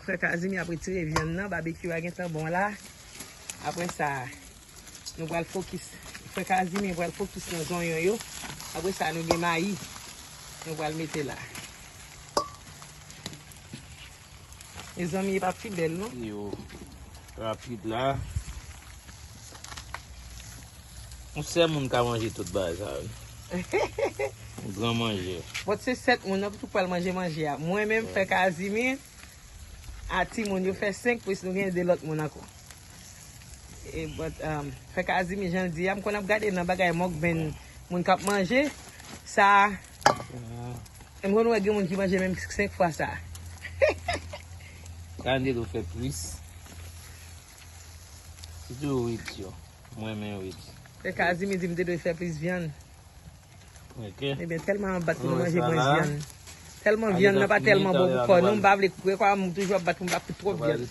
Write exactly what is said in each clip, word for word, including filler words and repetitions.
Frè Kazimi ap retire vyann nan, babekyou a gentan bon la. Apre sa, nou pral fokis. Frè Kazimi pral fokis nan zonyon yo. Apre sa, nou gen mayi. Nou pral mete la. Mezanmi, e p ap pi bèl, non? Yo, rapid la. Yon sèl moun ka manje tout bagay sa, wi. Yon gran manjè. Bon, se sèt moun nan ki pral manje manje a. Mwen menm, frè Kazimi, a timoun yo fè senk, plis nou gen de lòt moun ankò. E, but, um, frè Kazimi, jan l di a, m konn ap gade nan bagay mukbang, moun k ap manje, sa, m konn wè gen moun ki manje menm senk fwa sa. Kandelo fè plis. Sitou rit yo. Mwen renmen rit. Frè Kazimi di m te dwe fè plis vyann. Ok. Ebyen, tèlman ap bat pou nou manje mwens vyann. Tèlman vyann nan pa tèlman bon pou kò nou, m pa vle kwè kwa m toujou ap bat pou m pa kout twòp vyann.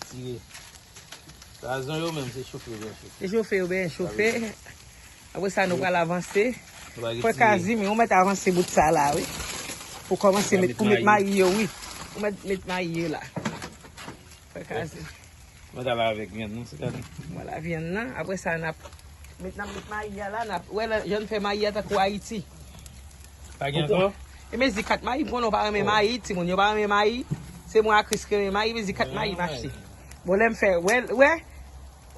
Sa zonyon menm, se chofe yo byen chofe. Se chofe yo byen chofe. Apre sa, nou pral avanse. Frè Kazimi, ou mèt avanse bout sa la, wi. Pou kòmanse met, pou met mayi yo, wi. Ou mèt met mayi yo la. Frè Kazimi. Mwen ta la avèk vyann nan, se gade. Vwala vyann nan. Apre sa, n ap met, n ap met mayi a la, n ap, wè, la, jan n fè mayi a tankou Ayiti. Pa gen ankò? E mezi kat mayi, m konnen w pa renmen mayi, timoun yo pa renmen mayi. Se mwen ak Chris ki renmen mayi, mezi kat mayi m achte. Bon, lè m fè, wè, wè,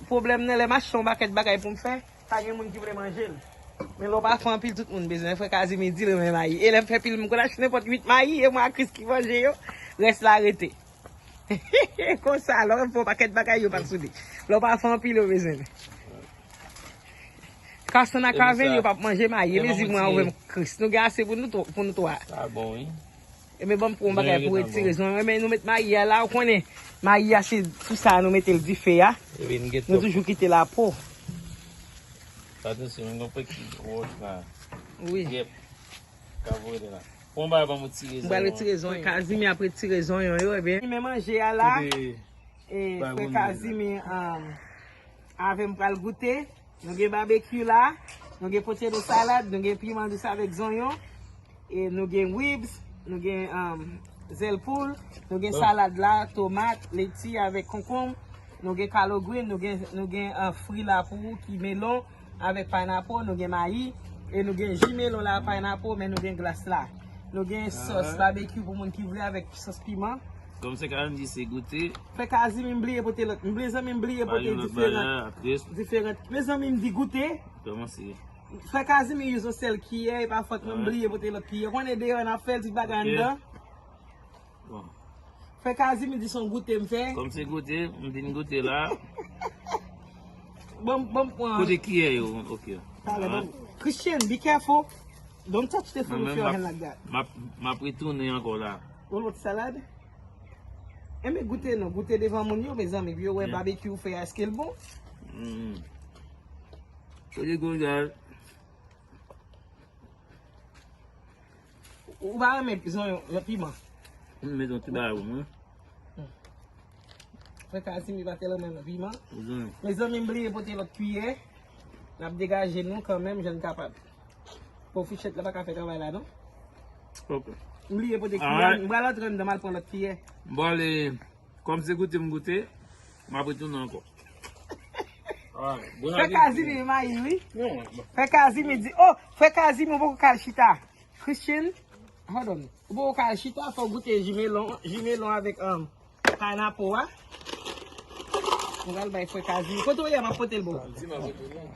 pwoblèm nan, lè m achte yon pakèt bagay pou m fè, pa gen moun ki vle manje l. Men lè w pa fè anpil, tout moun bezwen. Frè Kazimi di l renmen mayi. E lè m fè pil, m konn achte nenpòt uit mayi, e mwen ak Chris ki manje yo, rès la rete. Konsa, lè w fè yon pakèt bagay, yo pa t sou li. Lè w pa fè anpil, yo bezwen. Carson ak Aven, yo p ap manje mayi. E mezi mwen avè m Chris. Nou gen ase pou nou twa, pou nou twa. Sa bon, wi. E men ban m pou yon bagay pou retire zonyon. Men nou met mayi a la, ou konnen, mayi a se sou sa nou mete l dife a. Nou toujou kite lapo. Sa tou se yon pèk ki gwo la. Wi. Yep. Ka voye la. Pran bagay ban mwen tire zonyon. M pral retire zonyon. Kazimi ap retire zonyon yo, ebyen. Men manje a la. E frè Kazimi, um, avè m pral goute. Nou gen babekyou la. Nou gen poteto salad. Nou gen piman dous avèk zonyon. E nou gen ribs. Nou gen, um, zèl poul. Nou gen salad la, tomat, leti avèk konkonm. Nou gen kalo green. Nou gen, nou gen, uh, fri la pou ou ki melon. Avèk pineapple, nou gen mayi, e nou gen ji melon la, pineapple, men nou gen glas la. Nou gen sòs babekyou pou moun ki vle avèk sòs piman. Kòm se Kazimi di se goute. Frè Kazimi, m bliye pote lòt. M bliye zanmi, m bliye pote diferan. Diferan. Men zanmi, m di goute. Frè Kazimi use yon sèl kiyè, e pa fòt mwen, m bliye pote lòt kiyè. Konnen deyò n ap fè l, tout bagay anndan. Bon. Frè Kazimi di se yon goute m fè. Kòm se goute, m vin goute la. Bon, bon, bon. Kote kiyè yo? Ok. Talè, bon. Christian, be careful. Don't touch the food with your hand like that. M ap, m ap retounen ankò la. Yon lòt salad? Enben goute non, goute devan moun yo, mezanmi, pou yo wè babekyou fè a, èske l bon? Mm. Kote goute? Ou pa renmen zonyon, yon piman? M met yon ti bagay pou mwen. Frè Kazimi pa tèlman renmen piman. Mezanmi, m bliye pote lòt kiyè. N ap degaje nou kanmenm, jan n kapab. Bon, fichèt la pa ka fè travay la, non? Ok. M bliye pote kiyè. M pral antre anndan, m al pran lòt kiyè. Bon, ale. Kòm se goute m goute, m ap retounen ankò. Frè Kazimi mayi, wi. Frè Kazimi di, oh, frè Kazimi, ou poko ka al chita. Christian, hold on. Ou poko ka al chita, fò w goute ji melon, ji melon avèk, um, pineapple a. M pral bay frè Kazimi. Kote w ye, m ap pote l ba w. Di m ap retounen.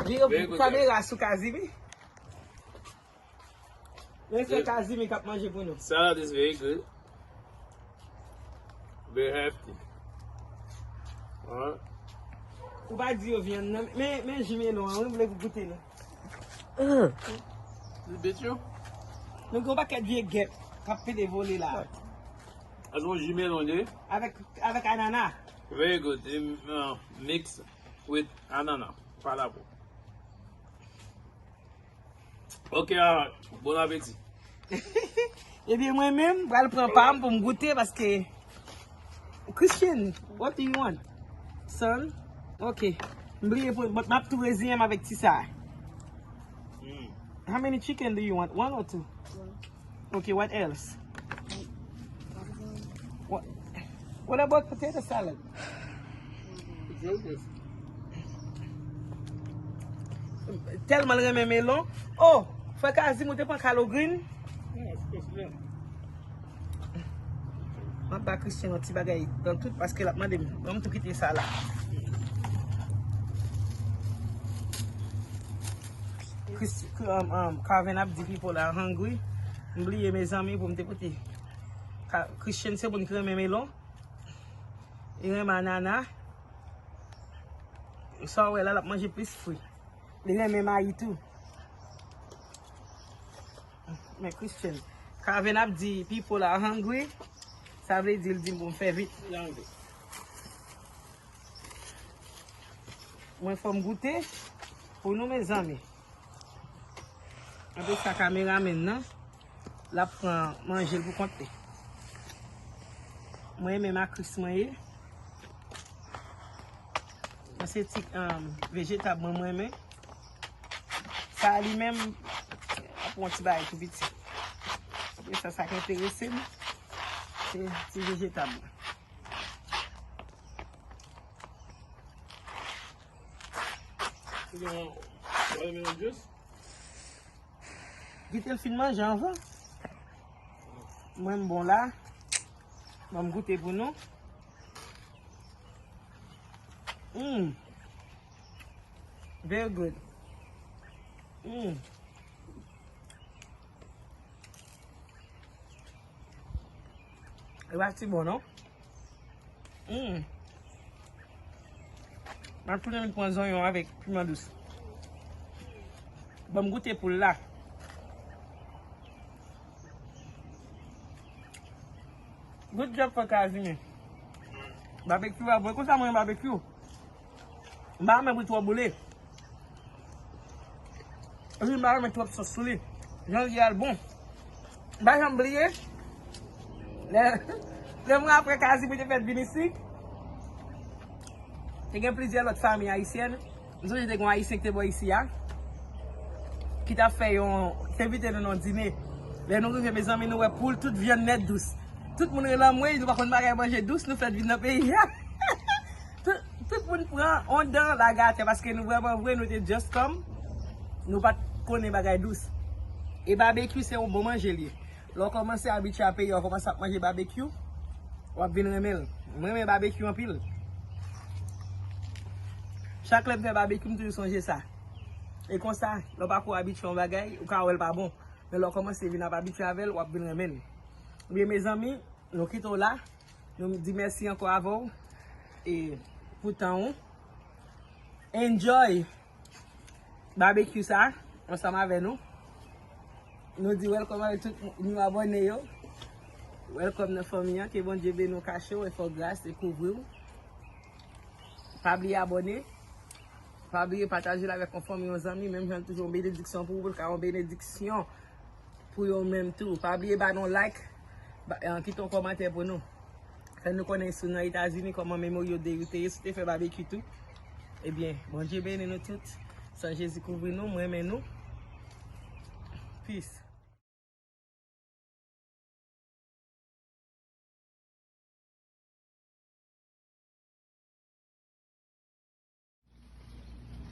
Li yo kamera sou Kazimi. Men se Kazimi k ap manje pou nou. Salad is very good. Very healthy. Ou pa di yo vyann nan. Men, men ji melon an, wi, m vle pou goute nou. Li bet yo? Nou gen yon pakèt vye gèp k ap pede vole la. As yon ji melon de? Avèk, avèk anana. Very good. Mix with anana. Pa la pou. Ok, ah, bon apeti. Ebyen, mwen menm, m pral pran pa m pou m goute, paske, Christian, what do you want? Son? Ok. M bliye pou, but m ap tou reziyen m avèk ti sa. How many chicken do you want? One or two? Ok, what else? What about potato salad? Tèlman l renmen melon. Oh, frè Kazim, ou te pran kalogrin? M ap ba Christian yon ti bagay nan tout paske l ap mande m. Ban m tou kite sa la. Chris, um, um, Carven ap di people are hungry. M bliye, mezanmi, pou m te pote. Ka- Christian se moun ki renmen melon. Li renmen anana. Sa w wè la, l ap manje plis fwi. Li renmen mayi tou. Men Christian, Carven ap di, people are hungry. Sa vle di, l di m pou m fè vit. Mwen fò m goute pou nou, mezanmi. Apre sa, kameramen nan, l ap pran manje l pou kont li. Mwen, men makris mwen ye. Sa se ti, um, vejetab mwen, mwen, men. Sa li menm, ap yon ti bagay tou piti. Apre sa, sa k enterese m, se ti vejetab mwen. Ou gen yon watermelon juice? Kite l fin manje anvan. Mwen m bon la. Ban m goute pou nou. Mm. Very good. Mm. Li pa ti bon, non? Mm. M ap tounen vin pran zonyon avèk piman dous. Ban m goute poul la. Good job, frè Kazimi. Babekyou a bon. Konsa mwen renmen babekyou. M pa renmen pou l twò boule. Epi m pa renmen twòp sòs sou li. Jan l ye a l bon. M pa janm bliye. Lè, lè mwen apre Kazi pou te fèt vin isi, te gen plizyè lòt fanmi ayisyèn. M sonje te gen yon ayisyen ki te bò isi a, ki t ap fè yon, te envite nou nan yon dine. Lè nou rive, mezanmi, nou wè poul, tout vyann nèt dous. Tout moun rele anmwey, nou pa konn bagay manje dous, nou fèt vin nan peyi a. Tout, tout moun pran yon dan lage atè paske nou vrèman vre, nou te just come. Nou pa t konnen bagay dous. E babekyou se yon bon manje li ye. Lè w kòmanse abitye a peyi a, w kòmanse ap manje babekyou, w ap vin renmen l. Mwen renmen babekyou anpil. Chak lè m fè babekyou, m toujou sonje sa. E konsa, lè w pa ko abitye yon bagay, ou ka wè l pa bon. Men lè w kòmanse vin ap abitye avè l, w ap vin renmen l. Ebyen, mezanmi, nou kite w la. Nou di mèsi ankò avè w e pou tan ou. Enjoy babekyou sa ansanm avè nou. Nou di welcome avèk tout new abòne yo. Welcome nan fanmi an. Ke Bondye beni w, kache w e fè w gras e kouvri w. Pa bliye abòne. Pa bliye pataje l avèk yon fanmi, yon zanmi, menm jan l toujou yon benediksyon pou ou, pou l ka yon benediksyon pou yo menm tou. Pa bliye ba nou like, ba, eh, kite yon kòmantè pou nou. Fè nou konnen si w nan Etazini, kòman Memorial Day ou te ye, si w te fè babekyou tou. Ebyen, Bondye beni nou tout. San Jezi kouvri nou, m renmen nou. Peace.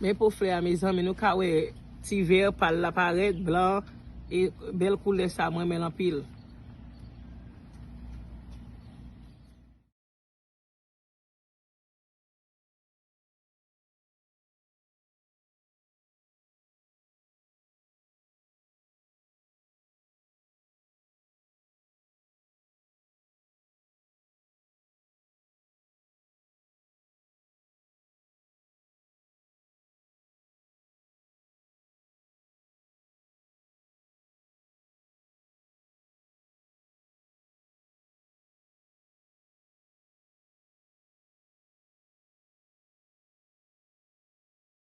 Men po flè a, mezanmi, nou ka wè ti vè pa l la parèt, blan, e bèl koulè sa, mwen renmen l anpil.